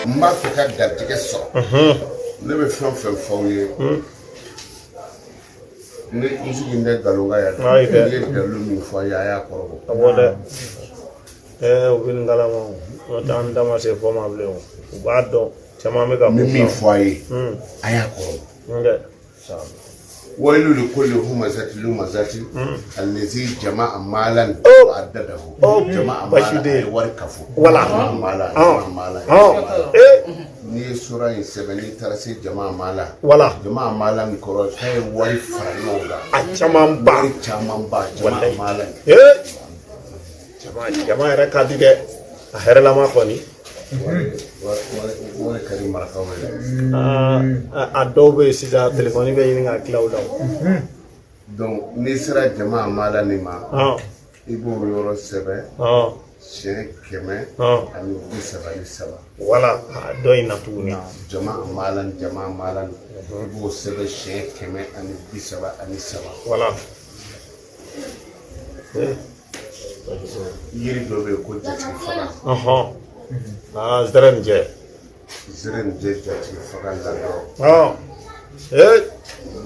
N b'a fɛ ka garijɛgɛ sɔrɔ. Ne bɛ fɛn o fɛn fɔ aw ye, ne n sigi n tɛ nkalon kan yan. Ayi dɛ. N ye dalilu min fɔ aw ye, a y'a kɔrɔbɔ. Awɔ dɛ, ɛɛ, u bɛ nin kalama o, n'o tɛ an da ma se fɔ ma bilen o, u b'a dɔn caman bɛ ka N bɛ min fɔ a ye, a y'a kɔrɔbɔ. N kɛ. Wailu li kulli humazati lumazati allazi jama'a malan wa addadahu. Jama'a Basi malan, den. a ye wari kafo. Wala. Jama'a malan, jama'a malan, Ɔn jama'a malan. N'i ye sura in sɛbɛn, n'i taara se jama'a malan, wala, jama'a malan nin kɔrɔ k'a ye wari fara ɲɔgɔn kan, a caman ba. Wari caman ba, jama'a Walayi. malan. Jama, jama yɛrɛ ka di dɛ, a hɛrɛlama kɔni. Wari ka di marakaw ye dɛ. Aa, a dɔw bɛ yen sisan, telefɔni bɛ ɲini ka tila u la o. Donc n'i sera jama'a malan nin ma, i b'o yɔrɔ sɛbɛn siɲɛ 133. Wala, a dɔ in na tuguni. Jama'a malan, jama'a malan, i b'o sɛbɛn siɲɛ 133. Wala. Yiri dɔ bɛ yen ko jatigi faga. Aa, zɛrɛ nin jɛ. Zɛrɛnijɛ, jatigi faga ladɔn. I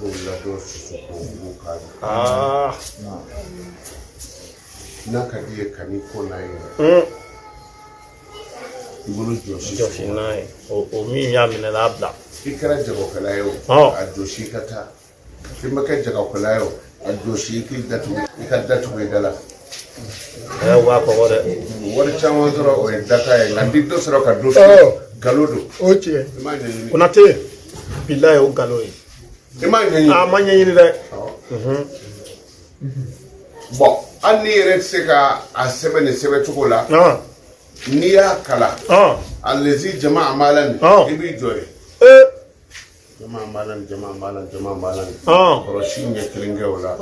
b'o ladɔn susu k'o mugu k'a la. N'a ka di ye, kan'i ko n'a ye, i bolo jɔsi. Jɔsi n'a ye, o min y'a minɛ n'a bila. I kɛra jagokɛla ye o, a jɔsi i ka taa. I ma kɛ jagokɛla ye o, a jɔsi i k'i datugu, i ka datugu i da la. U b'a kɔgɔ dɛ. Wari caman sɔrɔ, o ye daka ye, nka ni dɔ sɔrɔ ka dɔ fi, nkalon don. O tiɲɛ. I m'a ɲɛɲini. Konate, bilayi, o nkalon ye. I m'a ɲɛɲini. A ma ɲɛɲini dɛ. Bon, hali n'i yɛrɛ tɛ se ka a sɛbɛn nin sɛbɛn cogo la, n'i y'a kalan, allazi jama'a malan, i b'i jɔ ye. Jama'a malan, jama'a malan, jama'a malan. Kɔlɔsi ɲɛ kelen kɛ o la,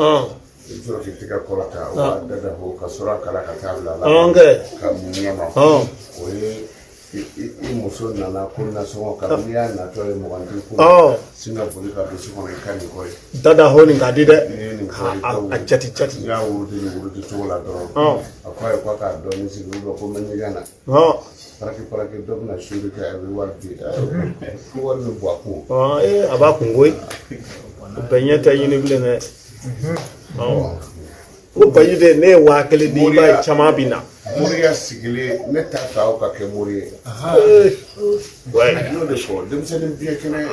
i bɛ sɔrɔ k'i tɛgɛ kɔrɔta wa dadaho, ka sɔrɔ a kala ka taa bila a la. Kɛ. Ka mun ɲɛ ma, o ye i muso nana ko nasɔngɔ, ka n'i y'a natɔ ye 20 t'i kun, sin ka boli ka don so kɔnɔ, i ka nin kɔ ye. Dada ho nin ka di dɛ. N'i ye nin kɔ ye, A jati jati. N'i y'a wurudi nin wurudi cogo la dɔrɔn, a ko a ye ko a k'a dɔɔnin sigi, ou bien ko n bɛ ɲɛgɛn na, paraki paraki, dɔ bɛna suri kɛ, a bɛ wari di, ko wari bɛ bɔ a kun. Ɔn, a b'a kun koyi, o bɛɛ ɲɛ tɛ ɲini bilen dɛ. Ko bayi de, ne ye 1000 di, i b'a ye caman bɛ na. Moriya sigilen, ne t'a fɛ aw ka kɛ mori ye. Ouais. N y'o de fɔ, denmisɛnnin biɲɛ kɛnɛ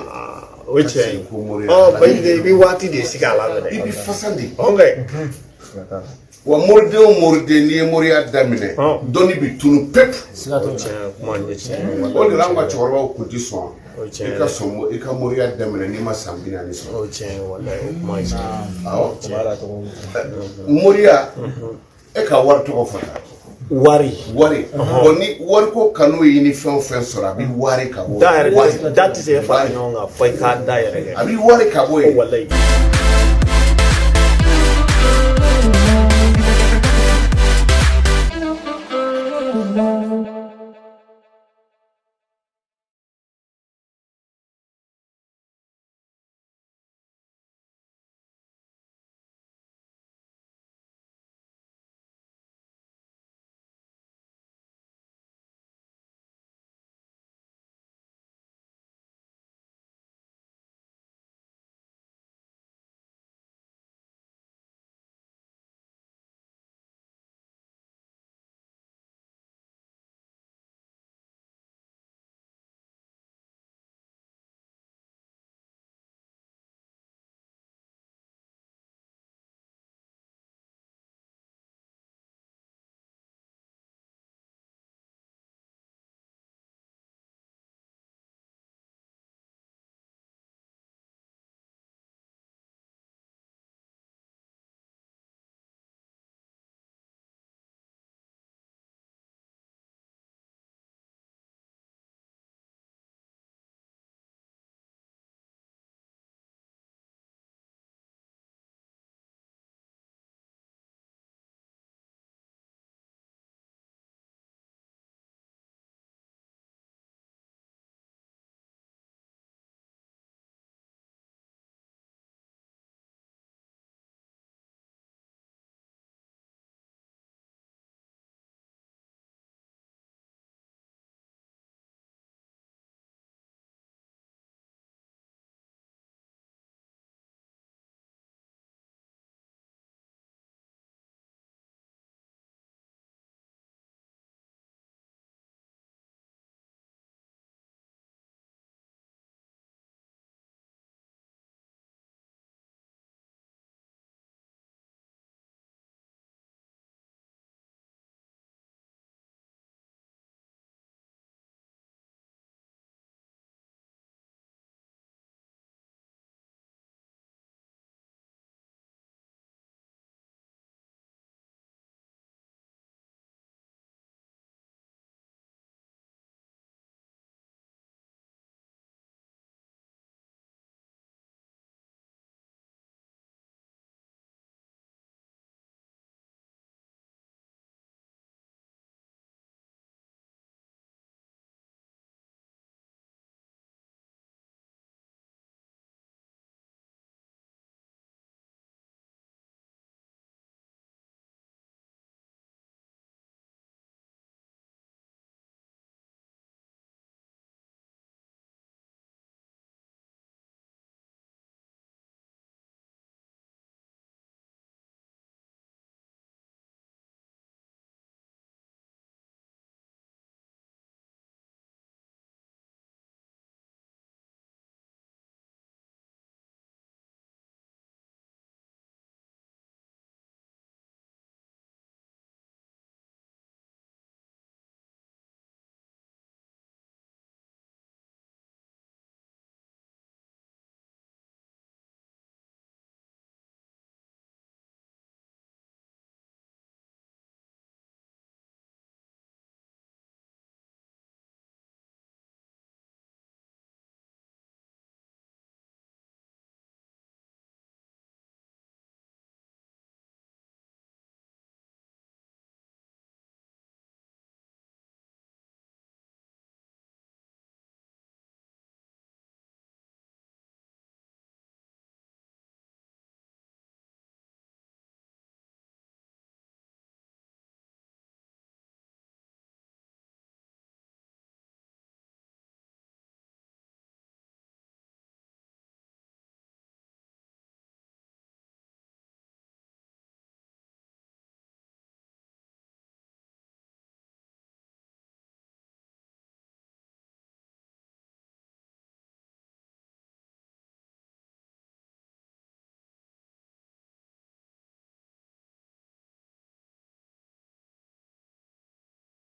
O ye ka tiɲɛ sigi ye. ko moriya. Ɔ, bayi de, i bɛ waati de sigi a la I fɛnɛ. bɛ fasa de. Ɔn kɛ. Wa moriden o moriden, n'i ye moriya daminɛ, dɔnni bɛ tunu pewu. O ye tiɲɛ ye, kuma in ye tiɲɛ ye. O de la, an ka cɛkɔrɔbaw kun ti sɔn O ye tiɲɛ i ka ye. sɔn i ka moriya daminɛ n'i ma san 40 sɔrɔ. O ye tiɲɛ ye, walayi, o kuma ye tiɲɛ ye. Awɔ, moriya, e ka wari tɔgɔ fɔ tan. Wari. Wari. Bon, ni wariko kanu y'i ni fɛn o fɛn sɔrɔ, a bɛ wari ka bɔ. Da yɛrɛ Wari. da tɛ se ka fara ɲɔgɔn kan fo i k'a da yɛrɛ kɛ. A bɛ wari ka bɔ yen. Walayi.